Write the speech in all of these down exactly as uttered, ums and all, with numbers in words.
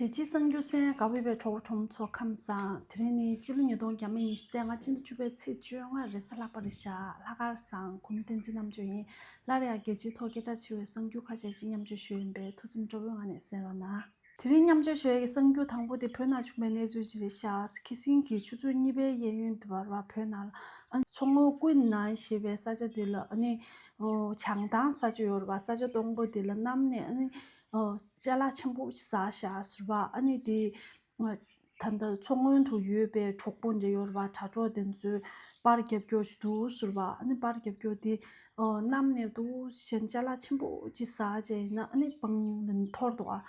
རྒྱལ་སྤྱིའི་གསར་འགྱུར་གསན་གནང་བའི་གྲོགས་པོ་གྲོགས་མོ་ཚོ་ཁམས་བཟང་། དེ་རིང་ནི་སྤྱི་ལོ་ཉིས་སྟོང་ཉི་ཤུ་རྩ་ལྔ་སྤྱི་ཟླ་བཅུ་པའི་ཚེས་བཅོ་ལྔ་རེས་གཟའ་ལྷག་པ་རེད་ཤག་ལྷག་དཀར་བཟང་། གོང་མ་བསྟན་འཛིན་རྣམ་དཔྱོད་ཡིན། སླར་ཡང་རྒྱལ་སྤྱིའི་ཐོག་སྐད་གྲགས་ཆེ་བའི་གསར་འགྱུར་ཁ་ཤས་ཤིག་མཉམ་སྤྱོད་ཞུ་ཡིན་པས་ཐུགས་སེམས་སྤྲོ་པོའི་ངང་ནས་གསན་རོགས་གནང་། དེ་རིང་མཉམ་སྤྱོད་ཞུ་ཡས་ཀྱི་གསར་འགྱུར་དང་པོ་དེ་བོད་ནང་བྱུང་བའི་གནས་ཚུལ་ཅིག་རེད་ཤག་ཁ་སང་གི་ཆུ་ཚོད་གཉིས་པའི་གཡས་གཡོན་དུ་བར་བ་བོད་ནང་ལ་ཨ་མཚོ་སྔོན་ཀུན་ནན་ཞེས་པའི་ས་ཆ་དེ་ལ་ཨ་ནི་བྱང་ཐང་ས་ཆ་ཡོད་རེད་པ། ས་ཆ་སྟོང་པ་དེ་ལ་གནམ་ནས་ཨ་ནི་ཅ་ལག་ཆེན་པོ་ཟག་ཤག་ཟེར་བ། ཨ་ནི་དེ་ད་ལྟ་མཚོ་སྔོན་དུ་ཡོད་པའི་གྲོགས་པོ་འདྲ་ཡོད་རེད་པ། དྲ་གྲོགས་དེ་ཚོས་པར་རྒྱབ་སྐྱོར་ཞིག་འདུག་ཟེར་བ། ཨ་ནི་པར་རྒྱབ་སྐྱོར་དེ་གནམ་ནས་འདུག་ཞེས་ཅ་ལག་ཆེན་པོ་ཅིག་ཟག་བྱས་ཡིན་ན་ཨ་ནི་བང་ལ་འཐོར་འདུག་ཨ།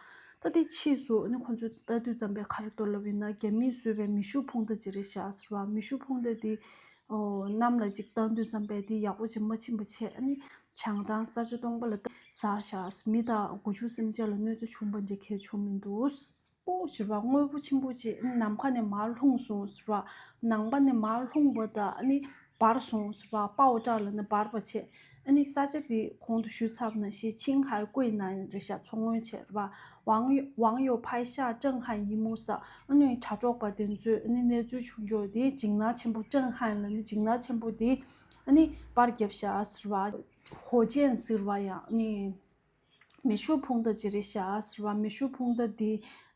ད་དེ་ཕྱིས་སུ་ཨ་ནི་ཁོང་ཚོས་ལྟ་དུས་ཙམ་པའི་ག་རེ་འདུག་ལབ་ཡིན་ན་རྒྱ་མིས་བཟོས་པའི་མེ་ཤུགས་འཕུར་མདའ་ཅིག་རེད་ཤག་ཟེར་བ། མེ་ཤུགས་འཕུར་མདའ་དེ་གནམ་ལ་ཅིག་བཏང་དུས་ཙམ་པའི་དེ་ཡག་པོ་ཅིག་མ་ཕྱིན་པ་བྱས་ཨ་ནི་བྱང་ཐང་ས་ཆ་སྟོང་པ་ལ་ཟག་ཤག་མི་དང་སྒོ་ཕྱུགས་སེམས་ཅན་ལ་གནོད་འཚེ་བྱུང་བ་འདྲ་གང་ཡང་བྱུང་མི་འདུག་ཨོ་ཟེར་བ། དངོས་པོ་ཆེན་པོ་ཅིག་ནམ་མཁའ་ནས་མར་ལྷུང་སོང་ཟེར་བ། ནམ་མཁའ་ནས་མར་ལྷུང་བ་དང་ཨ་ནི་འབར་སོང་ཟེར་བ། པའོ་ཀྲ་ལབ་ནས་འབར་བ་བྱས། ཨ་ནི་ས་ཆ་དེ་གོང་དུ་ཞུས་ཚར་བ་ནང་བཞིན་ཆིང་ཧའེ་ཀུའེ་ནན་རེད་ཤག་མཚོ་སྔོན་བྱས་རེད་པ། 网友- 网友拍下震撼一幕 ཟེར། ཨ་ནི་དྲ་གྲོགས་པ་དེ་ཚོས་ཨ་ནི་གནས་ཚུལ་བྱུང་རྒྱུ་དེ་འཇིགས་སྣང་ཆེན་པོ། 震撼 ལབ་ནི་འཇིགས་སྣང་ཆེན་པོ་དེ་ཨ་ནི་པར་བརྒྱབ་ཤག་ཟེར་བ། 火箭 ཟེར་བ་ཡང་ཨ་ནི་མེ་ཤུགས་འཕུར་མདའ་ཅིག་རེད་ཤག་ཟེར་བ། མེ་ཤུགས་འཕུར་མདའ་དེ་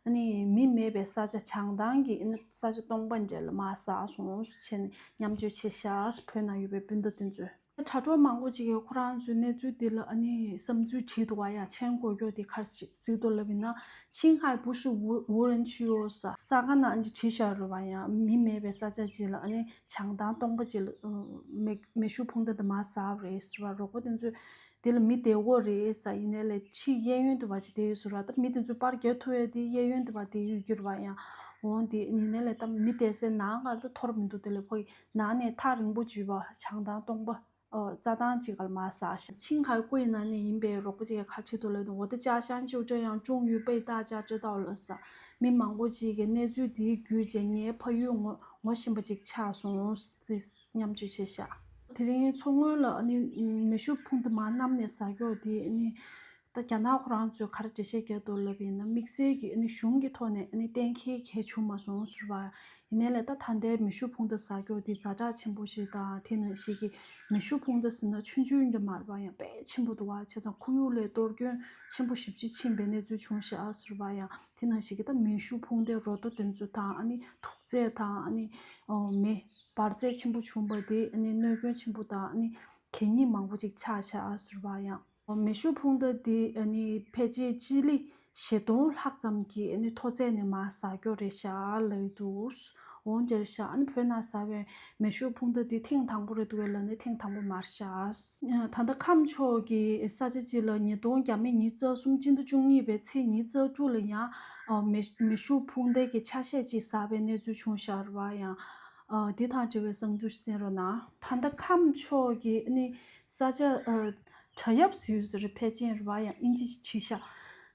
ཨ་ནི་མི་མེད་པའི་ས་ཆ་བྱང་ཐང་གི་ཨ་ནི་ས་ཆ་སྟོང་པ་འདྲ་ལ་མར་ཟག་སོང་ཟེར་ནས་མཉམ་སྤྱོད་བྱས་ཤག་བོད་ནང་ཡོད་པའི་སྤུན་ཟླ་དེ་ཚོས། དྲ་གྲོགས་མང་པོ་ཅིག་གིས་ཁོ་རང་ཚོའི་གནས་ཚུལ་འདི་ལ་ཨ་ནི་བསམ་ཚུལ་བྲིས་འདུག་པ། ཡ་མཚན་དགོས་རྒྱུ་དེ་ག་རེ་ཟེར་འདུག་ལབ་ཡིན་ན། 青海不是无- 无人区哦 ཟེར་ས་ག་ནང་འདི་བྲིས་བཞག་རེད་པ། ཡང་མི་མེད་པའི་ས་ཆ་ཅིག་ལ་ཨ་ནི་བྱང་ཐང་སྟོང་པ་ཅིག་ལ་ཨ་མེ- མེ་ཤུགས་འཕུར་མདའ་དེ་མར་ཟག་པ་རེད་ཟེར་བ། རོགས་པ་དེ་ཚོས་དེ་ལ་མི་བསྡད་ཡོད་རེད་ཟེར། ཡིན་ནའི་ལས་ཕྱི་གཡས་གཡོན་དུ་བ་ཅིག་བསྡད་ཡོད་ཟེར་བ། ད་མི་དེ་ཚོས་པར་རྒྱག་ཐུབ་ཡས་དེ་གཡས་གཡོན་དུ་བ་བསྡད་ཡོད་རྒྱུ་རེད་པ། ཡང་འོང་དེ་ཡིན་ནའི་ལས་ད་མི་བསྡད་སའི་ནང་ག་རེ་ད་འཐོར་མི་འདུག་དེ་ལས་ཁོ་ཡི་ནང་ནས་ཐག་རིང་པོ་ཅིག་བ་བྱང་ཐང་སྟོང་པ་ཨོ་རྩྭ་ཐང་ཅིག་ག་ལ་མར་ཟག་ཤག 青海桂南 ནས་ཡིན་པའི་རོགས་པ་ཅིག་གིས་ག་རེ་བྲིས་འདུག་ལབ་ན། 我的家乡就这样终于被大家知道了 ཟེར། མི་མང་པོ་ཅིག་གིས་གནས་ཚུལ་འདི་བརྒྱུད་བྱས་ངའི་ཕ་ཡུལ་ངོ- ངོ་ཤེས་པ་ཅིག་ཆགས་སོང་ཟེར་མཉམ་སྤྱོད་བྱས་ཤག་དེ་རིང་མཚོ་སྔོན་ལ་ཨ་ནི་མེ་ཤུགས་འཕུར་མདའ་མར་གནམ་ནས་ཟག་རྒྱུ་དེ་ཨ་ནི་ད་རྒྱ་ནག་ཁོ་རང་ཚོས་ག་རེ་འགྲེལ་བཤད་བརྒྱབ་འདུག་ལབ་ཡིན་ན། དམིགས་བསལ་གྱི་ཨ་ནི་གཞུང་གི་ཐོག་ནས་ཨ་ནི་གཏན་འཁེལ་གང་ཡང་བྱུང་མ་སོང་ཟེར་བ། ཡིན་ནའི་ལས་ད་ད་ལྟའི་མེ་ཤུགས་འཕུར་མདའ་ཟག་རྒྱུ་དེ་ཛ་དྲག་ཆེན་པོ་ཞིག་དང་། དེ་ནང་བཞིན་གྱི་མེ་ཤུགས་འཕུར་མདའ་ཟེར་ན་ཆུང་ཆུང་འདྲ་མ་རེད་པ། ཡང་དཔེ་ཆེན་པོ་འདུག་པ། བྱས་ཙང་ཁོར་ཡུག་ལ་གཏོར་སྐྱོན་ཆེན་པོ་ཞེ་པོ་ཅིག་ཕྱིན་པའི་གནས་ཚུལ་བྱུང་ཤག་ཟེར་བ། ཡང་དེ་ནང་བཞིན་གྱི་ད་མེ་ཤུགས་འཕུར་མདའི་རོ་ཏོ་དེ་ཚོ་དང་ཨ་ནི་དུག་རྫས་དང་ཨ་ནི་ཨོ་མེ་འབར་རྫས་ཆེན་པོ་བྱུང་བ་དེ་ཨ་ནི་གནོད་སྐྱོན་ཆེན་པོ་དང་ཨ་ནི་གད་སྙིགས་མང་པོ་ཅིག་ཆགས་ཤག་ཟེར་བ། ཡང་མེ་ཤུགས་འཕུར་མདའ་དེ་ཨ་ནི་ཕལ་ཆེར་སྤྱི་ལེ་བཞི་སྟོང་ལྷག་ཙམ་གྱི་ཨ་ནི་མཐོ་ཚད་ནས་མར་ཟག་རྒྱུ་རེད་ཤག་ལབ་འདུག་འོང་དེ་རེད་ཤག་ཨ་ནི་བོད་ནང་ཟག་པའི་མེ་ཤུགས་འཕུར་མདའ་དེ་ཐེངས་དང་པོ་རེད་འདུག་གས་ལབ་ནའི་ཐེངས་དང་པོ་མ་རེད་ཤག་ད་ལྟ་ཁམས་ཕྱོགས་ཀྱི་ས་ཆ་ཅིག་ལ་ཉིས་སྟོང་ཉི་ཤུ་རྩ་གསུམ་སྤྱི་ཟླ་བཅུ་གཉིས་པའི་ཚེས་ཉི་ཤུ་རྩ་དྲུག་ལ་ཡང་ཨ་མེ- མེ་ཤུགས་འཕུར་མདའ་གི་ཆ་ཤས་ཅིག་ཟག་པའི་གནས་ཚུལ་བྱུང་ཤག་རེད་པ། ཡང་ཨ་དེ་དང་འབྲེལ་བའི་གསར་འགྱུར་གསན་རོགས་གནང་། ད་ལྟ་ཁམས་ཕྱོགས་ཀྱི་ཨ་ནི་ས་ཆ་ཨ་བྲག་གཡབ་ཟེར་ཡོད་ས་རེད། ཕལ་ཆེར་རེད་པ། ཡང་ཨིན་ཇི་ཞིག་བྲིས་ཤག་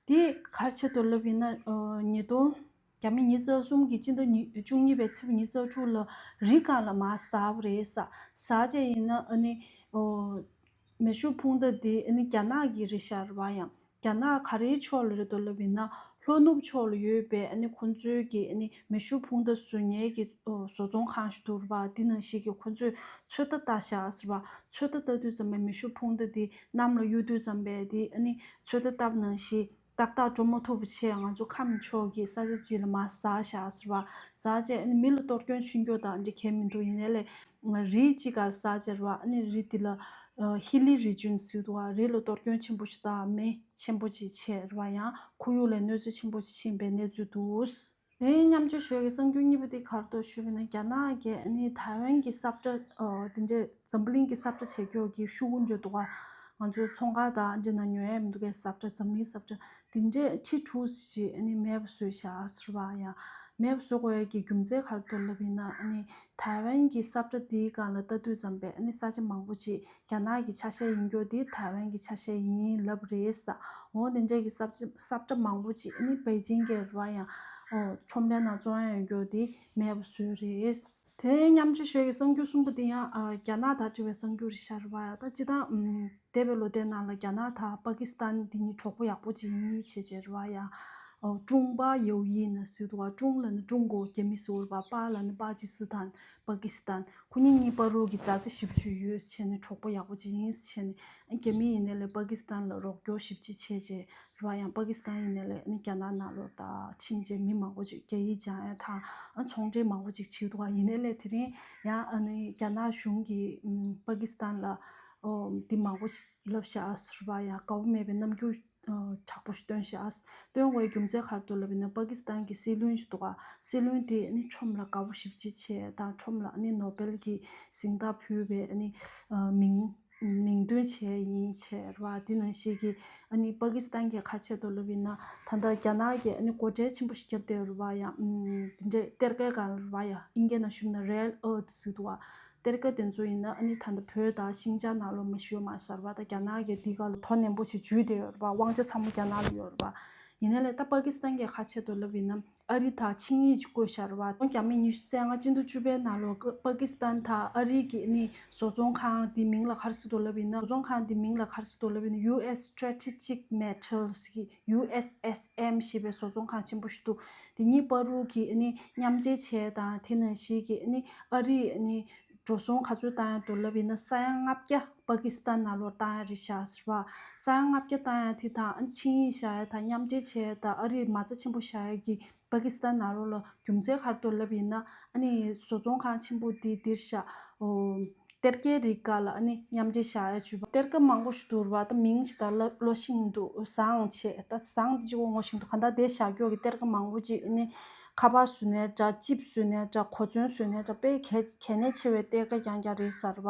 དེ་ག་རེ་བྱས་འདུག་ལབ་ཡིན་ན་ཨ་ཉིས་སྟོང་ཉི་ཤུ་རྩ་གསུམ་གྱི་སྤྱི་ཟླ་ཉི- བཅུ་གཉིས་པའི་ཚེས་ཉི་ཤུ་རྩ་དྲུག་ལ་རི་སྒང་ལ་མར་ཟག་པ་རེད་ཟེར། ཟག་བྱས་ཡིན་ན་ཨ་ནི་ཨོ་མེ་ཤུགས་འཕུར་མདའ་དེ་ཨ་ནི་རྒྱ་ནག་གི་རེད་ཤག་རེད་པ། ཡང་རྒྱ་ནག་ག་རེའི་ཕྱོགས་ལ་རེད་འདུག་ལབ་ཡིན་ན་ལྷོ་ནུབ་ཕྱོགས་ལ་ཡོད་པའི་ཨ་ནི་ཁོང་ཚོའི་གི་ཨ་ནི་མེ་ཤུགས་འཕུར་མདའ་བཟོ་མཁན་གྱི་ཨོ་བཟོ་ཚོང་ཁང་ཞིག་འདུག་རེད་པ། དེ་ནང་བཞིན་གྱི་ཁོང་ཚོས་ཚོད་ལྟ་བལྟས་ཤག་ཟེར་བ། ཚོད་ལྟ་བལྟ་དུས་ཙམ་པའི་མེ་ཤུགས་འཕུར་མདའ་དེ་གནམ་ལ་གཡུག་དུས་ཙམ་པའི་དེ་ཨ་ནི་ཚོད་ལྟ་བལྟས་པ་ནང་བཞིན་ཏག་ཏག་འགྲོ་མ་ཐུབ་པ་བྱས། ང་ཚོ་ཁམས་ཕྱོགས་ཀྱི་ས་ཆ་ཅིག་ལ་མར་ཟག་ཤག་ཟེར་བ། ཟག་བྱས་ཨ་ནི་མི་ལ་གཏོར་སྐྱོན་ཕྱིན་རྒྱུ་དང་འདི་གང་ཡང་མི་འདུག་ཡིན་ནའི་ལས་རི་གཅིག་སྒང་ལ་ཟག་བྱས་རེད་པ། ཨ་ནི་རི་དེ་ལ་ཨ་ཧི་ལི་རི་ཇུན་ཟེར་འདུག་པ། རི་ལ་གཏོར་སྐྱོན་ཆེན་པོ་ཞིག་དང་མེ་ཆེན་པོ་ཅིག་བྱས་རེད་པ། ཡང་ཁོར་ཡུག་ལ་གནོད་འཚེ་ཆེན་པོ་ཞིག་ཕྱིན་པའི་གནས་ཚུལ་འདུག་དེ་རིང་མཉམ་སྤྱོད་ཞུ་ཡས་ཀྱི་གསར་འགྱུར་གཉིས་པ་དེ་ག་རེ་འདུག་ཞུས་པ་ཡིན་ན། རྒྱ་ནག་གིས་ཨ་ནི་ཐའེ་ཝན་གྱི་ས་ཁྲ་ཨ་དེ་འདྲས་འཛམ་བུ་གླིང་གི་ས་ཁྲ་བྱེད་རྒྱུ་གི་ཤོག་གུ་འདྲ་འདུག་ག་ང་ཚོ་ཚོང་ཁང་དང་འདི་ནང་ཉོ་ཡས་མི་འདུག་གས། ས་ཁྲ་འཛམ་གླིང་ས་ཁྲ་དེ་འདྲས་ཁྲི་དྲུག་ཅིག་ཨ་ནི་མེད་པ་བཟོས་བཞག་ཟེར་བ། ཡང་མེད་པ་བཟོ་དགོས་ཡས་ཀྱི་རྒྱུ་མཚན་ག་རེ་འདུག་ལབ་ཡིན་ན། ཨ་ནི་ཐའེ་ཝན་གྱི་ས་ཁྲ་དེའི་སྒང་ལ་ལྟ་དུས་ཙམ་པས་ཨ་ནི་ས་ཆ་མང་པོ་ཅིག་རྒྱ་ནག་གི་ཆ་ཤས་ཡིན་རྒྱུ་དེ་ཐའེ་ཝན་གྱི་ཆ་ཤས་ཡིན་ལབ་རེད་ཟེར། འོ་དེ་འདྲས་ཀྱི་ས་ཁྲ་ས་ཁྲ་མང་པོ་ཅིག་ཨ་ནི་པེ་ཅིང་གི་རེད་པ། ཡང་ཨོ་ཁྲོམ་རའི་ནང་བཙོང་ཡས་ཡོད་རྒྱུ་དེ་མེད་པ་བཟོས་རེད། དེ་མཉམ་སྤྱོད་ཞུ་ཡས་ཀྱི་གསར་འགྱུར་གསུམ་པ་དེ་ཡང་ཨ་རྒྱ་ནག་དང་འབྲེལ་བའི་གསར་འགྱུར་རེད་ཤག་རེད་པ། ད་སྤྱིར་བཏང་ཨམ་འདས་པའི་ལོ་ཟླའི་ནང་ལ་རྒྱ་ནག་དང་པ་ཀི་སི་ཐན་དེ་གཉིས་གྲོགས་པོ་ཡག་པོ་ཅིག་ཡིན་བྱས་བྱས་རེད་པ། ཡང་ ཨོ། ཀྲུང་པ་ཡོ་ཡི་ན་ཟེར་འདུག་བ། ཀྲུང་ལབ་ན་ཀྲུང་གོ། རྒྱ་མི་ཟེར་བ། པ་ལབ་ན་པ་ཇི་སི་ཐན། པ་ཀི་སི་ཐན། ཁོ་གཉིས་གཉིས་བར་དུ་གི་མཛའ་བརྩེ་ཞེ་པོ་ཅིག་ཡོད་བྱས་ནས། གྲོགས་པོ་ཡག་པོ་ཅིག་ཡིན་བྱས་ནས། རྒྱ་མི་ཡིན་ནའི་ལས་པ་ཀི་སི་ཐན་ལ་རོགས་སྐྱོར་ཞེ་པོ་ཅིག་བྱས་བྱས་རེད་བ། ཡང་པ་ཀི་སི་ཐན་ཡིན་ནའི་ལས་ཨ་ནི་རྒྱ་ནག་ནང་ལོགས་ད་ཕྱིན་བྱས་མི་མང་པོ་ཅིག་རྒྱ་ཡིག་སྦྱང་ཡ་དང་། ཨ། ཚོང་འབྲེལ་མང་པོ་ཅིག་བྱེད་འདུག་བ། ཡིན་ནའི་ལས་དེ་རིང་ཡང་ཨ་ནི་རྒྱ་ནག་གཞུང་གིས་ཨམ། པ་ཀི་སི་ཐན་ལ། ཨོ། འདི་མང་པོ་ལབ་བཞག་ཟེར་བ། ཡང་དགའ་པོ་མེད་པའི་རྣམ་འགྱུར། ཨ། དྲག་པོ་ཞིག་སྟོན་བཞག། སྟོན་དགོས་རྒྱུ་མཚན་ག་རེ་འདུག་ལབ་ན། པ་ཀི་སི་ཐན་གྱི་སྲིད་བློན་ཞིག་འདུག་ག། སྲིད་བློན་དེ་ནི་ཁྲོམ་ལ་དགའ་པོ་ཞེ་པོ་ཅིག་བྱས་དང་། ཁྲོམ་ལ་ནི་ནོ་བེལ་གྱི་གཟེངས་རྟགས་ཕུལ་བའི་ནི། ཨ། མིང་མིང་འདོན་བྱས་ཡིན་བྱས་རེད་བ། དེ་ནང་བཞིན་གྱི་ཨ་ནི་པ་ཀི་སི་ཐན་གྱི་ཁ་ཆེ་འདུག་ལབ་ཡིན་ན། ད་ལྟ་རྒྱ་ནག་གིས་ཨ་ནི་སྒོ་ཁྲལ་ཆེན་པོ་ཞིག་བརྒྱབ་བསྡད་ཡོད་རེད་བ། ཡང་ཨམ། དེ་འདྲའི་གཏེར་ཁའི་སྒང་རེད་བ། ཡང་ཨིན་སྐད་ནང་ཞུས་ན་རེར་ཨར་ཐི་ཟེར་འདུག་བ། གཏེར་ཁ་དེ་ཚོ་ཡིན་ན་ཨ་ནི་ད་ལྟ་བོད་དང་ཤིན་ཅང་ནང་ལོགས་མ་ཞུ་མ་ཟེར་བ། ད་རྒྱ་ནག་གིས་འདི་ག་ལ་དོ་ནན་པོ་ཞིག་འཇུས་བསྡད་ཡོད་རེད་པ། དབང་ཆ་ཚང་མ་རྒྱ་ནག་ལ་ཡོད་རེད་པ། ཡིན་ནའི་ལས་ད་པ་ཀི་སི་ཐན་གྱི་ཁ་ཆེ་འདུག་ལབ་ཡིན་ན། ཨ་རི་དང་ཆིངས་ཡིག་ཅིག་བཀོད་བཞག་རེད་པ། ལོ་ཉིས་སྟོང་ཉི་ཤུ་རྩ་ལྔ་སྤྱི་ཟླ་བཅུ་པའི་ནང་ལོགས་པ་ཀི་སི་ཐན་དང་ཨ་རི་གི་ནི་བཟོ་ཚོང་ཁང་དེ་མིང་ལ་ག་རེ་ཟེར་འདུག་ལབ་ཡིན་ན། བཟོ་ཚོང་ཁང་དེ་མིང་ལ་ག་རེ་ཟེར་འདུག་ལབ་ཡིན་ན། ཡུ་ཨེས་Strategic Metals གི། ཡུ་ཨེས་ཨེས་ཨེམ་ཞེས་པའི་བཟོ་ཚོང་ཁང་ཆེན་པོ་ཞིག་འདུག་དེ་གཉིས་བར་དུ་གི་ནི་མཉམ་འབྲེལ་བྱས་དང་། དེ་ནང་བཞིན་གྱི་ནི་ཨ་རིས་ནི་འགྲོ་སོང་ག་ཚོད་བཏང་ཡག་འདུག་ལབ་ཡིན་ན། ས་ཡ་ལྔ་བརྒྱ་པ་ཀི་སི་ཐན་ནང་ལོགས་བཏང་ཡག་རེད་ཤག་ཟེར་བ། ས་ཡ་ལྔ་བརྒྱ་བཏང་ཡག་དེ་དང་། ཨ། ཆིངས་ཡིག་བཞག་ཡག་དང་མཉམ་འབྲེལ་བྱས་དང་། ཨ་རིས་མ་རྩ་ཆེན་པོ་བཞག་ཡག་གི་པ་ཀི་སི་ཐན་ནང་ལོགས་ལ་རྒྱུ་མཚན་ག་རེ་འདུག་ལབ་ཡིན་ན། ཨ་ནི་བཟོ་ཚོང་ཁང་ཆེན་པོ་དེ་འདིར་བཞག། ཨོ། གཏེར་ཁའི་རིགས་སྒང་ལ་ཨ་ནི་མཉམ་འབྲེལ་བཞག་ཡག་བྱས་པ། གཏེར་ཁ་མང་པོ་ཞིག་འདུག་རེད་པ། ད་མིང་ཞིག་ད་ལབ་ལོ་ཤིང་འདུག་བཟང་ཆེ། ད་བཟང་དེ་གཅིག་པོ་ངོ་ཤེས་འདུག་གང་ལྟར་དེ་བཞག་རྒྱུ་གི་གཏེར་ཁ་མང་པོ་ཅིག་ཨ་ནི་ཁ་པར་བཟོས་ནའི་འདྲ། ཅིབ་བཟོས་ནའི་འདྲ། གོ་མཚོན་བཟོས་ནའི་འདྲ། དཔེ་གལ་གལ་གནད་ཆེ་བའི་གཏེར་ཁ་རྐྱང་རྐྱང་རེད་ཟེར་བ།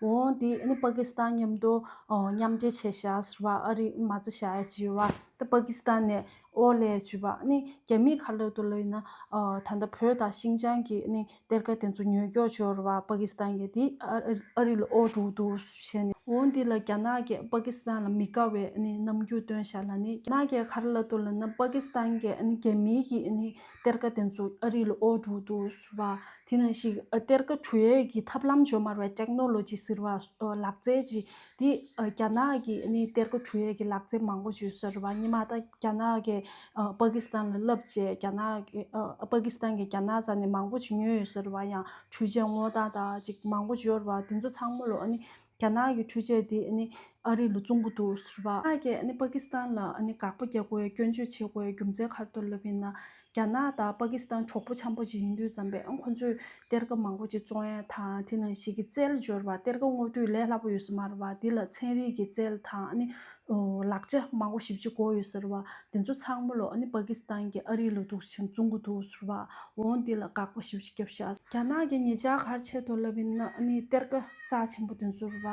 འོ་དེ་ཨ་ནི་པ་ཀི་སི་ཐན་མཉམ་དུ། ཨོ། མཉམ་འབྲེལ་བྱས་བཞག་ཟེར་བ། ཨ་རིས་མ་རྩ་བཞག་ཡག་བྱས་པ། ད་པ་ཀི་སི་ཐན་ནས་ཨོ་ལས་བྱས་པ། ཨ་ནི་རྒྱ་མིས་ག་རེ་ལབ་འདུག་ལབ་ཡིན་ན། ཨ། ད་ལྟ་བོད་དང་ཤིན་ཅང་གི་ཨ་ནི་གཏེར་ཁ་དེ་ཚོ་ཉོ་རྒྱུ་བྱས་པ་རེད་པ། པ་ཀི་སི་ཐན་གྱིས། དེ་ཨ་ཨ་རི་ལ་ཨོ་འགྲོ་འདུག་བྱས་ནས། འོ་འདི་ལ་རྒྱ་ནག་གིས་པ་ཀི་སི་ཐན་ལ་མི་དགའ་བའི་ཨ་ནི་རྣམ་འགྱུར་སྟོན་བཞག་ལབ་ནི། རྒྱ་ནག་གིས་ག་རེ་ལབ་འདུག་ལབ་ན། པ་ཀི་སི་ཐན་གྱིས་ཨ་ནི་རྒྱ་མིའི་གི་ཨ་ནི་གཏེར་ཁ་དེ་ཚོ་ཨ་རི་ལ་ཨོ་འགྲོ་འདུག་ཟེར་བ། དེ་ནང་བཞིན་ཨ་གཏེར་ཁ་འགྲོ་ཡས་ཀྱི་ཐབས་ལམ་བྱས་པ་རེད་པ། ཊེག་ནོ་ལོ་ཇི་ཟེར་བ། ཨ། ལག་རྩལ་ཅིག་དེ། ཨ། རྒྱ་ནག་གི་ཨ་ནི་གཏེར་ཁ་འགྲོ་ཡས་ཀྱི་ལག་རྩལ་མང་པོ་ཅིག་ཡོད་ས་རེད་པ། སྔོན་མ་ད་རྒྱ་ནག་གིས། ཨ། པ་ཀི་སི་ཐན་ལ་བསླབས་བྱས། རྒྱ་ནག་གི། ཨ། པ་ཀི་སི་ཐན་གྱིས་རྒྱ་ནག་རྩ་ནས་མང་པོ་ཅིག་ཉོས་ཡོད་ས་རེད་པ། ཡང་འཕྲུལ་ཆས་སྔོག་སྟངས་དང་ཅིག་མང་པོ་ཅིག་ཡོད་རེད་པ། དེ་ཚོ་ཚང་མ་ལོ་ཨ་ནི་རྒྱ་ནག་གི་འཕྲུལ་ཆས་དེ་ཨ་ནི་ཨ་རི་ལ་བཙོང་གི་འདུག་ཟེར་བ། རྒྱ་ནག་གིས་ཨ་ནི་པ་ཀི་སི་ཐན་ལ་ཨ་ནི་དགག་པ་རྒྱག་དགོས་ཡ། སྐྱོན་བརྗོད་བྱེད་དགོས་ཡ་རྒྱུ་མཚན་ག་རེ་འདུག་ལབ་ཡིན་ན། རྒྱ་ནག་དང་པ་ཀི་སི་ཐན་གྲོགས་པོ་འཆམ་པོ་ཅིག་ཡིན་དུས་ཙམ་པས། ཨ། ཁོ་ཚོས་གཏེར་ཁ་མང་པོ་ཅིག་བཙོང་ཡ་དང་། དེ་ནང་བཞིན་གྱི་རྩལ་སྦྱོར་བ། གཏེར་ཁ་སྔོག་དུས་ལས་སླ་པོ་ཡོད་ས་མ་རེད་པ། འདི་ལ་ཚན་རིག་གི་རྩལ་དང་། ཨ་ནི། ཨོ། ལག་ཆ་མང་པོ་ཞེ་པོ་ཅིག་དགོས་ཡོད་ས་རེད་པ། དེ་ཚོ་ཚང་མ་ལོ་ཨ་ནི་པ་ཀི་སི་ཐན་གྱིས་ཨ་རི་ལ་འདུག་སེ་བཙོང་གི་འདུག་ཟེར་བ། འོ་འདི་ལ་དགག་པ་ཞེ་པོ་ཅིག་བརྒྱབ་ཤག་རྒྱ་ནག་གིས་ཉེ་ཆར་ག་རེ་བྱས་འདུག་ལབ་ཡིན་ན། ཨ་ནི་གཏེར་ཁ་རྩ་ཆེན་པོ་དེ་ཚོ་རེད་པ།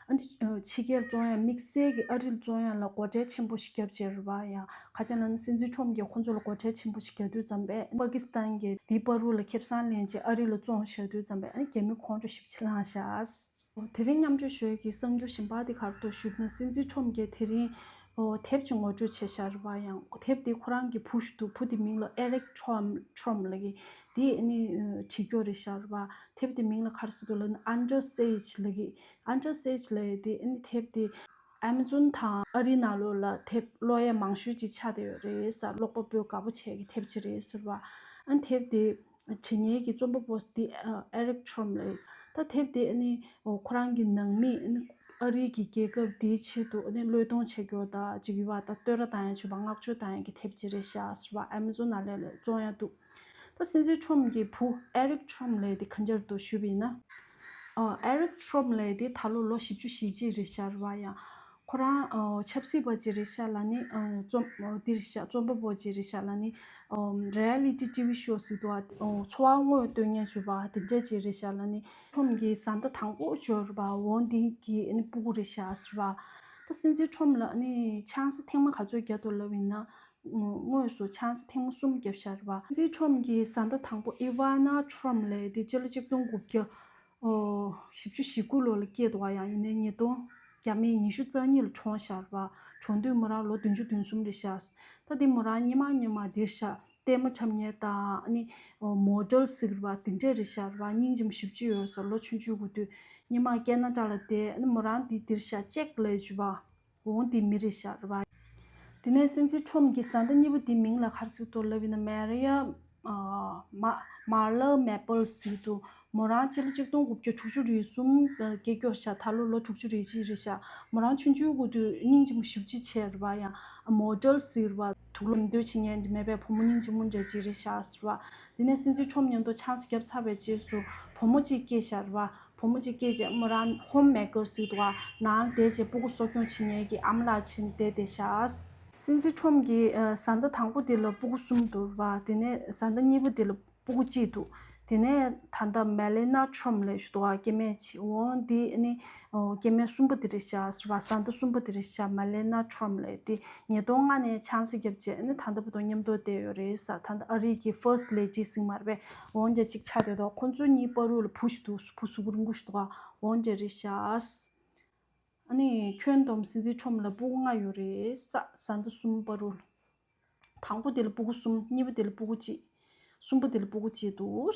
ཨ་ནི། ཨོ། ཕྱི་རྒྱལ་བཙོང་ཡ། དམིགས་བསལ་གྱི་ཨ་རི་ལ་བཙོང་ཡ་ལ་སྒོ་ཁྲལ་ཆེན་པོ་ཞིག་བརྒྱབ་བྱས་རེད་པ། ཡང་ག་རེ་ལབ་ན། སྲིད་འཛིན་ཁྲོམ་གྱིས་ཁོ་ཚོ་ལ་སྒོ་ཁྲལ་ཆེན་པོ་ཞིག་བརྒྱབ་དུས་ཙམ་པས། པ་ཀི་སི་ཐན་གྱིས་དེའི་བར་དུ་ལ་ཁེ་བཟང་ལེན་བྱས་ཨ་རི་ལ་བཙོང་བཞག་དུས་ཙམ་པས། ཨ་ནི་རྒྱ་མི་ཁོང་ཁྲོ་ཞེ་པོ་ཅིག་ལངས་ཤག་དེ་རིང་མཉམ་སྤྱོད་ཞུ་ཡས་ཀྱི་གསར་འགྱུར་གཞན་པ་དེ་ག་རེ་འདུག་ཞུས་ན། སྲིད་འཛིན་ཁྲོམ་གྱིས་དེ་རིང་། ཨོ། དེབ་ཅིག་ངོ་སྤྲོད་བྱས་བཞག་རེད་པ། ཡང་དེབ་དེ་ཁོ་རང་གི་བུ་ཞིག་འདུག་བུ་དེ་མིང་ལ་ཨེ་རིག་ཁྲོམ། ཁྲོམ་ལབ་ཀྱི། དེ་ཨ་ནི་བྲིས་ཀྱི་ཡོད་རེད་བཞག་རེད་པ། དེབ་དེ་མིང་ལ་ག་རེ་ཟེར་འདུག་ལབ་ན། Under Siege ལབ་ཀྱི། Under Siege ལབ་ཡས་དེ། ཨ་ནི་དེབ་དེ་ཨེ་མ་ཛོན་དང་ཨ་རིའི་ནང་ལོགས་ལ་དེབ་ཀློག་ཡས་མང་ཤོས་ཅིག་ཆགས་བསྡད་ཡོད་རེད་ཟེར། ཀློག་པ་པོས་དགའ་པོ་བྱེད་ཀྱི་དེབ་ཅིག་རེད་ཟེར་བ། ཨ་ནི་དེབ་དེ་བྲིས་མཁན་གྱི་རྩོམ་པ་པོ་དེ། ཨ། ཨེ་རིག་ཁྲོམ་ལབ་ཡས། ད་དེབ་དེ་ཨ་ནི། ཨོ། ཁོ་རང་གི་ནང་མི་ཨ་ནི་ཨ་རི་གི་རྒྱལ་ཁབ་དེའི་ཆེད་དུ་ཨ་ནི་བློས་གཏོང་བྱེད་རྒྱུ་དང་ཅིག་ཡོད་པ། ད་བསྟོད་ར་བཏང་ཡ་བྱས་པ། བསྔགས་བརྗོད་བཏང་ཡ་གི་དེབ་ཅིག་རེད་ཤག་ཟེར་བ། ཨེ་མ་ཛོན་ནང་ལོགས་ལ་བཙོང་ཡ་འདུག་ད་སྲིད་འཛིན་ཁྲོམ་གྱི་བུ་ཨེ་རིག་ཁྲོམ་ལབ་ཡས་དེ་ག་འདྲ་འདུག་ཞུས་པ་ཡིན་ན། ཨ། ཨེ་རིག་ཁྲོམ་ལབ་ཡས་དེ་ད་ལོ་ལོ་བཞི་བཅུ་ཞེ་གཅིག་རེད་ཤག་རེད་པ། ཡང་ཁོ་རང་། ཨ། ཆབ་སྲིད་པ་ཅིག་རེད་ཤག་ལབ་ནི། ཨ། རྩོམ། ཨ། འདི་རེད་ཤག་རྩོམ་པ་པོ་ཅིག་རེད་ཤག་ལབ་ནི། ཨ། རི་ཡ་ལི་ཊི་ཊི་ཝི་ཤོ་ཟེར་འདུག་པ། ཨ། འཚོ་བ་དངོས་སྟོན་མཁན་བྱས་པ་དེ་འདྲ་ཅིག་རེད་ཤག་ལབ་ནི། ཁྲོམ་གྱི་བཟའ་ཟླ་དང་པོ་ཅིག་ཡོད་རེད་པ། འོ་འདི་གི་ཨ་ནི་སྤུ་གུ་རེད་ཤག་ཟེར་བ། ད་སྲིད་འཛིན་ཁྲོམ་ལ་ཨ་ནི་ཆང་ས་ཐེངས་མ་ག་ཚོད་བརྒྱབ་འདུག་ལབ་ཡིན་ན། དངོས་སུ་ཆང་ས་ཐེངས་མ་གསུམ་བརྒྱབ་བཞག་རེད་པ། སྲིད་འཛིན་ཁྲོམ་གྱི་བཟའ་ཟླ་དང་པོ་ཨི་ཝ་ན་ཁྲོམ་ལབ་ཡས་དེ་སྤྱི་ལོ་ཆིག་སྟོང་དགུ་བརྒྱ། ཨོ། བཞི་བཅུ་ཞེ་དགུ་ལོ་ལ་སྐྱེས་འདུག་པ། ཡང་ཡིན་ནའི་ཉིས་སྟོང་། རྒྱ་མིས་ཉི་ཤུ་རྩ་གཉིས་ལ་གྲོངས་བཞག་རེད་པ། གྲོངས་དུས་མོ་རང་ལོ་བདུན་ཅུ་དོན་གསུམ་རེད་ཤག་ད་དེ་མོ་རང་སྔོན་མ་སྔོན་མ་འདིར་ཤག་ལྟད་མོ་འཁྲབ་མཁན་དང་། ཨ་ནི། ཨོ། མོ་ཌེལ་ཟེར་བ་དེ་འདྲས་རེད་ཤག་རེད་པ། སྙིང་རྗེ་མོ་ཞེ་པོ་ཅིག་ཡོད་ཟེར། ལོ་ཆུང་ཆུང་གི་དུས་སྔོན་མ་ཀེ་ན་ཌ་ལ་བསྡད། ཨ་ནི་མོ་རང་དེ་འདིར་ཤག་ཅེག་ལབ་ཡས་བྱས་པ། འོ་འདི་མི་རེད་ཤག་རེད་པ། དེ་ནས་སྲིད་འཛིན་ཁྲོམ་གྱི་བཟའ་ཟླ་གཉིས་པ་དེའི་མིང་ལ་ག་རེ་ཟེར་གྱི་འདུག་ལབ་ཡིན་ན། མེ་རི་ཡ་མ་མར་ལ་མེ་པལ་ཟེར་གྱི་འདུག་མོ་རང་སྤྱི་ལོ་ཆིག་སྟོང་དགུ་བརྒྱ་དྲུག་ཅུ་རེ་གསུམ་སྐྱེས་རྒྱུ་ཤག་ད་ལོ་ལོ་དྲུག་ཅུ་རེ་གཅིག་རེད་ཤག་མོ་རང་ཆུང་ཆུང་གི་དུས་སྙིང་རྗེ་མོ་ཞེ་པོ་ཅིག་བྱས་རེད་པ། ཡང་མོ་ཌེལ་ཟེར་བ། དུག་ལོག་མེ་འདོད་བྱེད་མཁན་དེ་མེད་པའི་བུ་མོ་སྙིང་རྗེ་མོ་འདྲ་ཅིག་རེད་ཤག་ཟེར་བ། དེ་ནས་སྲིད་འཛིན་ཁྲོམ་མཉམ་དུ་ཆང་ས་བརྒྱབ་ཚར་བའི་རྗེས་སུ་བུ་མོ་གཅིག་སྐྱེས་ཤག་རེད་པ། བུ་མོ་གཅིག་སྐྱེས་རྗེས་མོ་རང་ཧོམ་མེ་ཀར་ཟེར་གྱི་འདུག་ག་ནང་བསྡད་བྱས་སྤུ་གུ་གསོ་སྐྱོང་བྱེད་མཁན་གྱི་ཨ་མ་ལགས་ཕྱིན་བསྡད་བསྡད་ཤག་སྲིད་འཛིན་ཁྲོམ་གྱི་ཨ་བཟའ་ཟླ་དང་པོ་དེ་ལ་སྤུ་གུ་གསུམ་འདུག་རེད་པ། དེ་ནས་བཟའ་ཟླ་གཉིས་པ་དེ་ལ་སྤུ་གུ་གཅིག་འདུག་དེ་ནས་ད་ལྟ་མེ་ལེ་ན་ཁྲོམ་ལབ་ཞིག་འདུག་ག་སྐྱེ་དམན་ཅིག་འོང་འདི་ནི་ཨོ་སྐྱེ་དམན་གསུམ་པ་དེ་རེད་ཤག་ཟེར་བ། བཟའ་ཟླ་གསུམ་པ་དེ་རེད་ཤག་མེ་ལེ་ན་ཁྲོམ་ལབ་དེ་ཉིས་སྟོང་ལྔ་ནས་ཆང་ས་བརྒྱབ་བྱས་ནི་ད་ལྟ་བར་དུ་མཉམ་དུ་བསྡད་ཡོད་རེད་ཟེར། ད་ལྟ་ཨ་རི་གི་ཕར་སི་ཊི་ལེ་ཌི་ཟེར་མ་རེད་པས། འོང་འདྲ་ཅིག་ཆགས་བསྡད་འདུག་ཁོང་ཚོ་གཉིས་བར་དུ་ལ་བུ་ཞིག་འདུག་བུ་གཟུགས་པོ་རིང་པོ་ཞིག་འདུག་ག་འོང་འདྲ་རེད་ཤག་ཨ་ནི་ཁྱོན་བསྡོམས་སྲིད་འཛིན་ཁྲོམ་ལ་སྤུ་གུ་ལྔ་ཡོད་རེད་ཟེར། བཟའ་ཟླ་གསུམ་བར་དུ་ལ། དང་པོ་དེ་ལ་སྤུ་གུ་གསུམ། གཉིས་པ་དེ་ལ་སྤུ་གུ་གཅིག་གསུམ་པ་དེ་ལ་སྤུ་གུ་གཅིག་འདུག་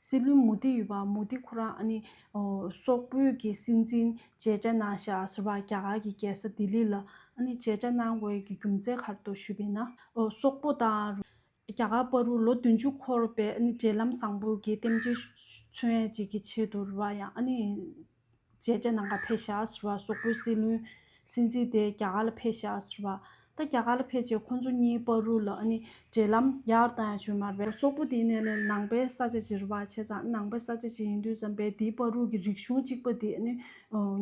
སྲིད་བློན་མོ་དི་ཡོད་པ། མོ་དི་ཁོ་རང་ཨ་ནི་ཨོ་སོག་པོའི་གི་སྲིད་འཛིན་མཇལ་འཕྲད་གནང་ཤག་ཟེར་བ། རྒྱ་གར་གྱི་རྒྱལ་ས་ལྡི་ལི་ལ་ཨ་ནི་མཇལ་འཕྲད་གནང་དགོས་ཀྱི་རྒྱུ་མཚན་ག་རེ་འདུག་ཞུས་པ་ཡིན་ན། ཨོ་སོག་པོ་དང་རྒྱ་གར་བར་དུ་ལོ་བདུན་ཅུ་འཁོར་བའི་ཨ་ནི་འབྲེལ་ལམ་བཟང་པོ་གི་རྟེན་འབྲེལ་མཚོན་ཡས་ཅིག་གི་ཆེད་དུ་རེད་པ། ཡང་ཨ་ནི་མཇལ་འཕྲད་གནང་ག་ཕེབས་ཤག་ཟེར་བ། སོག་པོའི་སྲིད་བློན་སྲིད་འཛིན་དེ་རྒྱ་གར་ལ་ཕེབས་ཤག་ཟེར་བ། ད་རྒྱ་གར་ལ་ཕེབས་རྗེས་ཁོང་ཚོ་གཉིས་བར་དུ་ལ་ཨ་ནི་འབྲེལ་ལམ་ཡག་བཏང་ཡ་བྱུང་མ་རེད་པས། སོག་པོ་དེ་ནས་ལས་ནང་པའི་ས་ཆ་ཅིག་རེད་པ། བྱས་ཙང་ནང་པའི་ས་ཆ་ཅིག་ཡིན་དུས་ཙམ་པས་དེའི་བར་དུ་གི་རིག་གཞུང་གཅིག་པ་དེ་ཨ་ནི་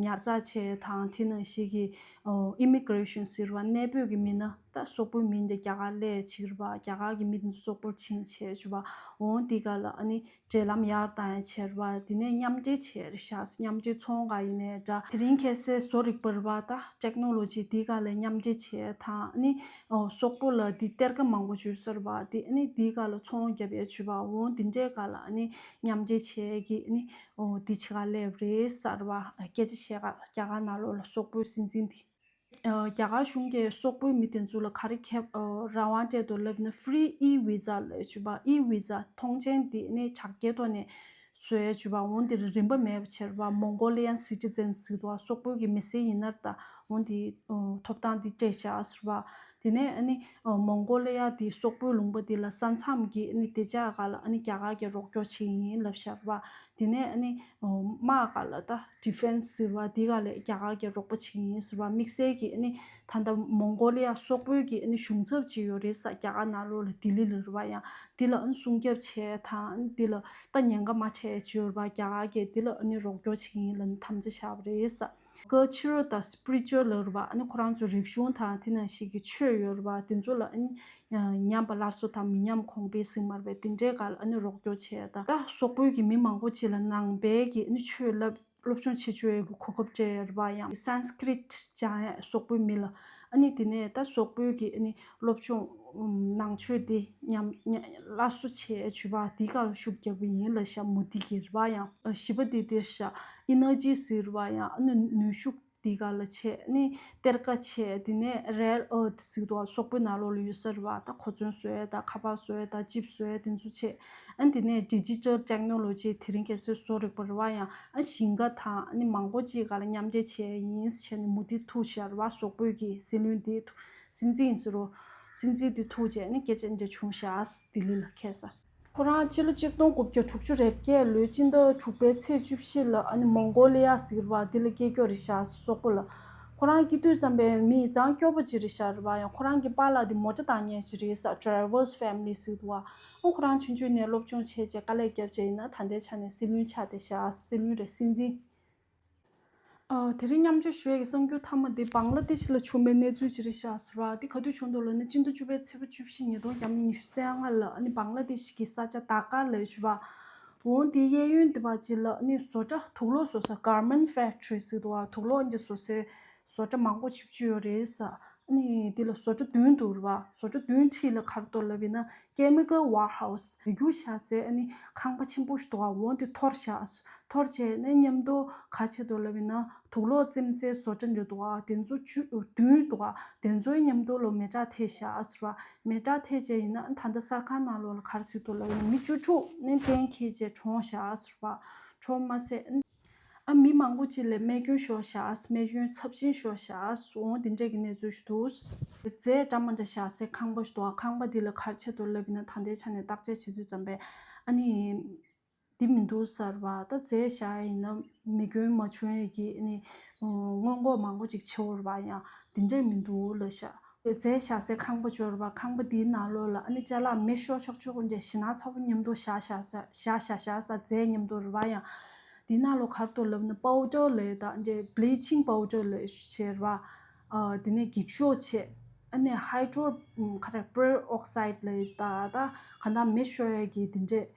ཉར་ཚགས་བྱས་དང་། དེ་ནང་བཞིན་གྱི་ཨིམ་མི་གྷི་རེ་ཤན་ཟེར་བ། གནས་སྤོས་ཀྱི་མི་སྣ། ད་སོག་པོའི་མི་འདི་རྒྱ་གར་སླེབས་བྱས་རེད་པ། རྒྱ་གར་གྱི་མི་འདི་ཚོ་སོག་པོར་ཕྱིན་བྱས་བྱས་པ། འོང་འདི་ག་ལ་ཨ་ནི་འབྲེལ་ལམ་ཡར་བཏང་ཡ་བྱས་རེད་པ། དེ་ནས་མཉམ་འབྲེལ་བྱས་རེད་ཤག་མཉམ་འབྲེལ་ཚོང་ཁང་ཡིན་ནའི་འདྲ། དེ་རིང་ཁ་སང་བཟོ་རིག་པ་རེད་པ། ད་ཊེག་ནོ་ལོ་ཇི་འདི་ག་ལ་མཉམ་འབྲེལ་བྱས་དང་། ཨ་ནི་ཨོ་སོག་པོ་ལ་འདི་གཏེར་ཁ་མང་པོ་ཡོད་ས་རེད་པ། དེ་ཨ་ནི་འདི་ག་ལ་ཚོང་རྒྱབ་ཡ་བྱས་པ། འོང་འདི་འདྲའི་ག་ལ་ཨ་ནི་མཉམ་འབྲེལ་བྱས་ཀྱི་ཨ་ནི་ཨོ་འདི་བྱེད་ག་སླེབས་རེད་ཟེར་བ། སྐད་ཆ་བཤད་ག་རྒྱ་གར་ནང་ལོགས་ལ་སོག་པོའི་སྲིད་འཛིན་འདི། ཨ་རྒྱ་གར་གཞུང་གིས་སོག་པོའི་མི་དེ་ཚོ་ལ་ག་རེ་ཁེབས་ཨ་རང་དབང་སྤྲད་འདུག་ལབ་ན། ཕི་རི་ཨི་བི་ཛ་ལབ་ཡ་བྱས་པ། ཨི་བི་ཛ་ཐོངས་མཆན་དེ་ནི་དྲ་རྒྱའི་ཐོག་ནས་བཟོ་ཡ་བྱས་པ། འོང་དེ་རིན་པ་མེད་པ་བྱས་པ། མོང་གོ་ལི་ཡན་སི་ཊི་ཛན་ཟེར་འདུག་པ། སོག་པོའི་གི་མི་སེར་ཡིན་ནའི་ད་འོང་དེ་ཨ་ཐོབ་ཐང་དེ་སྤྲད་བཞག་ཟེར་བ། དེ་ནས་ཨ་ནི་ཨ་མོང་གོ་ལི་ཡ་དེ་སོག་པོའི་ལུང་པ་དེ་ལ་ས་མཚམས་ཀྱི་ཨ་ནི་བདེ་འཇགས་སྒང་ལ་ཨ་ནི་རྒྱ་གར་གྱིས་རོགས་སྐྱོར་བྱེད་ཀྱི་ཡིན་ལབ་བཞག་པ། དེ་ནས་ཨ་ནི་ཨོ་དམག་སྒང་ལ་ད་ཌི་ཕེན་སི་ཟེར་བ་འདི་སྒང་ལ་རྒྱ་གར་གྱིས་རོགས་པ་བྱེད་ཀྱི་ཡིན་ཟེར་བ། དམིགས་བསལ་གྱི་ཨ་ནི་ད་ལྟ་མོང་གོ་ལི་ཡ་སོག་པོའི་གི་ཨ་ནི་གཞུང་ཚབ་ཅིག་ཡོད་རེད་ཟེར། རྒྱ་གར་ནང་ལོགས་ལ་ལྡི་ལི་ལ་རེད་པ། ཡང་འདི་ལ་ཨ་ནི་སྲུང་སྐྱོབ་བྱས་དང་། ཨ་ནི་འདི་ལ་ད་ཉེན་ཁ་མ་འཕྲད་ཅིག་ཡོད་རེད་པ། རྒྱ་གར་གྱིས་འདི་ལ་ཨ་ནི་རོགས་སྐྱོར་བྱེད་ཀྱི་ཡིན་ལབ་ནས་དམ་བཅའ་བཞག་པ་རེད་ཟེར། ཀལ་ཅར་དང་སི་པི་རི་ཅུ་ཨལ་ལབ་རེད་པ། ཨ་ནི་ཁོ་རང་ཚོ་རིག་གཞུང་དང་དེ་ནང་བཞིན་གྱི་ཆོས་ཡོད་རེད་པ། དེ་ཚོ་ལ་ཨ་ནི་ཉམས་པ་སླར་གསོ་དང་མི་ཉམས་གོང་འཕེལ་ཟེར་མ་རེད་པས། དེ་འདྲའི་སྒང་ལ་ཨ་ནི་རོགས་སྐྱོར་བྱས་དང་། ད་སོག་པོའི་གི་མི་མང་པོ་ཅིག་ལ་ནང་པའི་གི་ཨ་ནི་ཆོས་བསླབ་སློབ་སྦྱོང་བྱེད་བཅུག་ཡས་ཀྱི་གོ་སྐབས་སྤྲད་ཡོད་རེད་པ། ཡང་སན་སི་ཀྲིད་སྦྱང་ཡས་སོག་པོའི་མི་ལ། ཨ་ནི་དེ་ནས་ད་སོག་པོའི་གི་ཨ་ནི་སློབ་སྦྱོང་ནང་ཆོས་དེ་ཉམས་ཉ་སླར་གསོ་བྱས་བྱས་པ་དེ་ག་ལ་ཤུགས་རྒྱབ་པ་ཡིན་ལབ་ཤག་མོ་དི་གིས་རེད་པ། ཡང་བཞི་པ་དེ་དེ་ཤག་ཨི་ནར་ཇི་ཟེར་བ། ཡང་ཨ་ནི་ནུས་ཤུགས་དེ་ག་ལ་བྱས། ཨ་ནི་གཏེར་ཁ་བྱས། དེ་ནས་རེར་ཨར་ཐི་ཟེར་འདུག་པ། སོག་པོའི་ནང་ལོགས་ལ་ཡོད་ས་རེད་པ། ད་གོ་མཚོན་བཟོ་ཡས་དང་ཁ་པར་བཟོ་ཡས་དང་ཅིབ་བཟོ་ཡས་དེ་ཚོ་བྱས། ཨ་ནི་དེ་ནས་ཌི་ཇི་ཊལ་ཊེག་ནོ་ལོ་ཇི་དེ་རིང་ཁ་སང་བཟོ་རིག་པ་རེད་པ། ཡང་ཨ་ཞིང་ཁ་དང་ཨ་ནི་མང་པོ་ཅིག་སྒང་ལ་མཉམ་འབྲེལ་བྱས་ཡིན་ཟེར་ནས་མོ་དི་ཐུག་ཤག་རེད་པ། སོག་པོའི་གི་སྲིད་བློན་དེ་ཐུག་སྲིད་འཛིན་ཟེར་རོ། སྲིད་འཛིན་དེ་ཐུག་བྱས་ནས་སྐད་ཆ་འདི་བྱུང་ཤག་ལྡི་ལི་ལ་ཁ་སང་། ཁོ་རང་སྤྱི་ལོ་གཅིག་སྟོང་དགུ་བརྒྱ་དྲུག་ཅུ་རེ་བརྒྱད་ལོའི་སྤྱི་ཟླ་དྲུག་པའི་ཚེས་བཅུ་བཞི་ལ་ཨ་ནི་མོང་གོ་ལི་ཡ་ཟེར་བ་འདི་ལ་སྐྱེས་རྒྱུ་རེད་ཤག་སོག་པོ་ལ། ཁོ་རང་སྐྱེས་དུས་ཙམ་པའི་མི་ཡིན་ཙང་སྐྱོ་པོ་ཅིག་རེད་ཤག་རེད་པ། ཡང་ཁོ་རང་གི་པཱ་ལགས་འདི་མོ་ཊ་བཏང་མཁན་ཅིག་རེད་ཤག་ཌ་རའི་ཝར་སི་ཕེ་མི་ལི་ཟེར་འདུག་པ། ཨོ་ཁོ་རང་ཆུང་ཆུང་ནས་སློབ་སྦྱོང་བྱས་བྱས་དཀའ་ལས་བརྒྱབ་བྱས་ཡིན་ན་ད་ལྟའི་ཆ་ནས་སྲིད་བློན་ཆགས་བསྡད་ཤག་སྲིད་བློན་རེད། སྲིད་འཛིན། ཨ། དེ་རིང་མཉམ་སྤྱོད་ཞུ་ཡས་ཀྱི་གསར་འགྱུར་མཐའ་མ་འདི་བང་ལ་དེ་ཤི་ལ་བྱུང་བའི་གནས་ཚུལ་ཅིག་རེད་ཤག་ཟེར་བ། འདི་ག་དུས་བྱུང་འདུག་ལབ་ན། སྤྱི་ཟླ་བཅུ་པའི་ཚེས་པ་བཅུ་བཞི་ཉིས་སྟོང་ཉི་ཤུ་རྩ་ལྔ་ལ་ཨ་ནི་བང་ལ་དེ་ཤི་གི་ས་ཆ་ད་ཀ་ལ་ཡོད་པ། འོང་དེའི་གཡས་གཡོན་དེ་པ་ཅིག་ལ་ཨ་ནི་བཟོ་གྲྭ་དུག་ལོག་བཟོ་ས་Garment Factory ཟེར་འདུག་པ། དུག་ལོག་འདི་བཟོ་སའི་བཟོ་གྲྭ་མང་པོ་ཞེ་པོ་ཅིག་ཡོད་རེད་ཟེར། ཨ་ནི་འདི་ལ་བཟོ་གྲྭ་བདུན་འདུག་རེད་པ། བཟོ་གྲྭ་བདུན་འཁྲིས་ལ་ག་རེ་འདུག་ལབ་ཡིན་ན། Chemical Warehouse ལས་འགུལ་བཞག་སའི་ཨ་ནི་ཁང་པ་ཆེན་པོ་ཞིག་འདུག་པ། འོང་དེ་འཐོར་བཞག་འཐོར་བྱས་ནས་མཉམ་དུ་ག་བྱས་འདུག་ལབ་ཡིན་ན། དུག་ལོག་བཙེམ་སའི་བཟོ་གྲྭ་འདྲ་འདུག་པ། དེ་ཚོ་བཅུ་བདུན་འདུག་པ། དེ་ཚོའི་མཉམ་དུ་ལ་མེ་སྲེག་ཐེབས་བཞག་ཟེར་བ། མེ་སྲེག་ཐེབས་བྱས་ཡིན་ན་ད་ལྟ་གསར་ཁང་ནང་ལོགས་ལ་ག་རེ་ཟེར་འདུག་ལབ་ཡིན་ན། མི་བཅུ་དྲུག་ནི་གཏན་འཁེལ་བྱས་གྲོངས་བཞག་ཟེར་བ། གྲོངས་མ་ཟད། ཨ། མི་མང་པོ་ཅིག་ལ་རྨས་སྐྱོན་ཤོར་བཞག་རྨས་སྐྱོན་ཚབས་ཆེན་ཤོར་བཞག་འོང་། དེ་འདྲས་ཀྱི་གནས་ཚུལ་ཞིག་འདུག་རྫས་འདྲ་མི་འདྲ་བཞག་སའི་ཁང་པ་ཞིག་འདུག་ཁང་པ་འདི་ལ་ག་རེ་བྱས་འདུག་ལབ་ཡིན་ན། ད་ལྟའི་ཆ་ནས་བརྟག་དཔྱད་བྱེད་དུས་ཙམ་པས་ཨ་ནི། འདི་མི་འདུག་ཟེར་བ། ད་རྫས་བཞག་ཡིན་ན་རྨས་སྐྱོན་མ་བྱུང་ཡས་ཀྱི་ཨ་ནི་སྔོན་འགོག་མང་པོ་ཅིག་བྱེད་འོར་བ་ཡང་འདི་འདྲས་མི་འདུག་ལབ་ཤག་རྫས་བཞག་སའི་ཁང་པ་ཅིག་ཡོད་རེད་པ། ཁང་པ་འདིའི་ནང་ལོགས་ལ་ཨ་ནི་ཅ་ལག་མེ་ཤོར་ཆོག་ཆོག་འདྲ་ཞེད་སྣང་ཚ་པོ་མཉམ་དུ་བཞག་བཞག་ས་བཞག་བཞག་བཞག་ས་རྫས་མཉམ་དུ་རེད་པ། ཡང་འདིའི་ནང་ལོགས་ག་རེ་འདུག་ལབ་ན། པའུ་ཌར་ལབ་ཡས་དང་འདྲ། བྷི་ལི་ཆིང་པའུ་ཌར་ལབ་ཡས་བྱས་རེད་པ། ཨ། དེ་ནས་འགྱིག་ཤོག་བྱས། ཨ་ནི་ཧའི་ཌྲོ་ཁ་རེ་པེར་ཨོག་སའིཌ་ལབ་ཡས་ད་ད་ག་ད་མེ་ཤོར་ཡས་ཀྱི་དེ་འདྲས་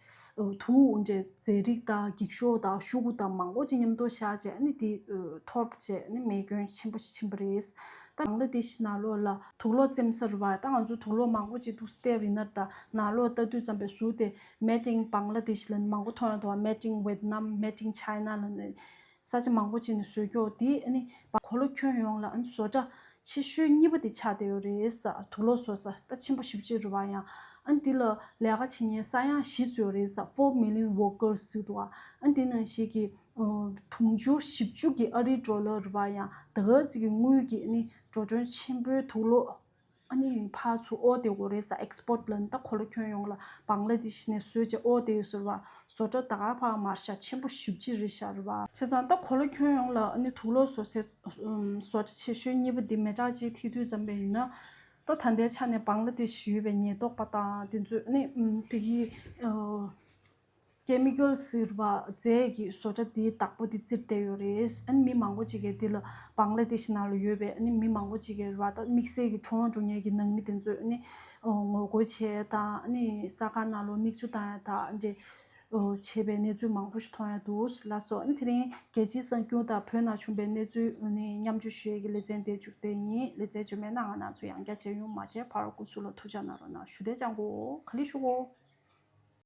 དུག་འདྲས་རྫས་རིགས་དང་འགྱིག་ཤོག་དང་ཤོག་གུ་དང་མང་པོ་ཅིག་མཉམ་དུ་བཞག་བྱས། ཨ་ནི་དེ་འཐོར་བྱས། ཨ་ནི་རྨས་སྐྱོན་ཆེན་པོ་ཞིག་ཕྱིན་པ་རེད། ད་བང་ལ་དེ་ཤི་ནང་ལོགས་ལ་དུག་ལོག་བཙེམས་ས་རེད་པ། ད་ང་ཚོ་དུག་ལོག་མང་པོ་ཅིག་འདུག་སྟེ་བི་ནར་ད་ནང་ལོགས་ལྟ་དུས་ཙམ་པའི་ཟུར་དེ་Made in Bangladesh ལབ་ནས་མང་པོ་མཐོང་ཡོད་འདུག Made in Vietnam, Made in China ལབ་ནས། ས་ཆ་མང་པོ་ཅིག་ནས་བཟོས་ཀྱོག་དེ་ཨ་ནི་གོ་ལ་ཁྱོན་ཡོངས་ལ་ཨ་ནི་བཟོ་གྲྭ་ཆེ་ཤོས་གཉིས་པ་དེ་ཆགས་བསྡད་ཡོད་རེད་ཟེར། དུག་ལོག་བཟོ་ས་ད་ཆེན་པོ་ཞེ་པོ་ཅིག་རེད་པ། ཡང་ཨ་ནི་འདི་ལ་ལས་ཀ་བྱེད་མཁན་ས་ཡ་བཞི་ཙམ་ཡོད་རེད་ཟེར། Four million workers ཟེར་འདུག་ཨ་ནི་དེ་ནང་བཞིན་གྱི་དུང་ཕྱུར་བཞི་བཅུ་གི་ཨ་རིའི་ཌོ་ལར་རེད་པ། ཡང་ད་ག་ཟིག་གི་དངུལ་གྱི་ཨ་ནི་འགྲོ་གྲོན་ཆེན་པོའི་དུག་ལོག་ཨ་ནི་ཕར་ཚུར་འོར་བསྡད་ཡོད་རེད་ཟེར། ཨེག་སི་པོར་ཊི་ལབ་ནས་ད་གོ་ལ་ཁྱོན་ཡོངས་ལ་བང་ལ་དེ་ཤི་ནས་བཟོས་བྱས་འོར་བསྡད་ཡོད་ཟེར་བ། བཟོ་གྲྭ་ད་ག་ཕར་མར་ཤ་ཆེན་པོ་ཞེ་པོ་ཅིག་རེད་ཤག་རེད་པ། བྱས་ཙང་ད་གོ་ལ་ཁྱོན་ཡོངས་ལ་ཨ་ནི་དུག་ལོག་བཟོ་སའི་བཟོ་གྲྭ་ཆེ་ཤོས་གཉིས་པ་འདི་མེ་སྲེག་ཅིག་ཐེག་དུས་ཙམ་པ་ཡིན་ན། ད་ད་ལྟའི་ཆ་ནས་བང་ལ་དེ་ཤི་ཡོད་པའི་ཉེན་རྟོག་པ་དང་དེ་ཚོས་ཨ་ནི་ཕ་གི་ཀེ་མི་ཀལ་ཟེར་བ་རྫས་ཀྱི་བཟོ་གྲྭ་དེའི་བདག་པོ་དེ་བཙིར་བསྡད་ཡོད་རེད། ཨ་ནི་མི་མང་པོ་ཅིག་གིས་འདི་ལ་བང་ལ་དེ་ཤི་ནང་ལ་ཡོད་པའི་ཨ་ནི་མི་མང་པོ་ཅིག་གིས་རེད་པ། ད་དམིགས་བསལ་གྱི་གྲོངས་འགྲོ་མཁན་གྱི་ནང་མི་དེ་ཚོས་ཨ་ནི་ངོ་རྒོལ་བྱས་དང་། ཨ་ནི་ས་ཁང་ནང་ལོགས་མིག་ཆུ་བཏང་ཡ་དང་འདྲ་བྱས་པའི་གནས་ཚུལ་མང་པོ་ཞིག་མཐོང་ཡ་འདུག་ལགས་སོ། ཨ་ནི་དེ་རིང་རྒྱལ་སྤྱིའི་གསར་འགྱུར་དང་བོད་ནང་བྱུང་བའི་གནས་ཚུལ་ཨ་ནི་མཉམ་སྤྱོད་ཞུ་ཡས་ཀྱི་ལེ་ཚན་དེ་མཇུག་བསྡད་ཡིན། ལེ་ཚན་རྗེས་མའི་ནང་ང་རང་ཚོ་ཡང་བསྐྱར་མཇལ་ཡོང་། མ་མཇལ་བར་སྐུ་གཟུགས་ལ་ཐུགས་ཅག་གནང་རོགས་གནང་། ཞུ་བདེ་ཅང་གོ། ག་ལེ་ཞུ་གོ།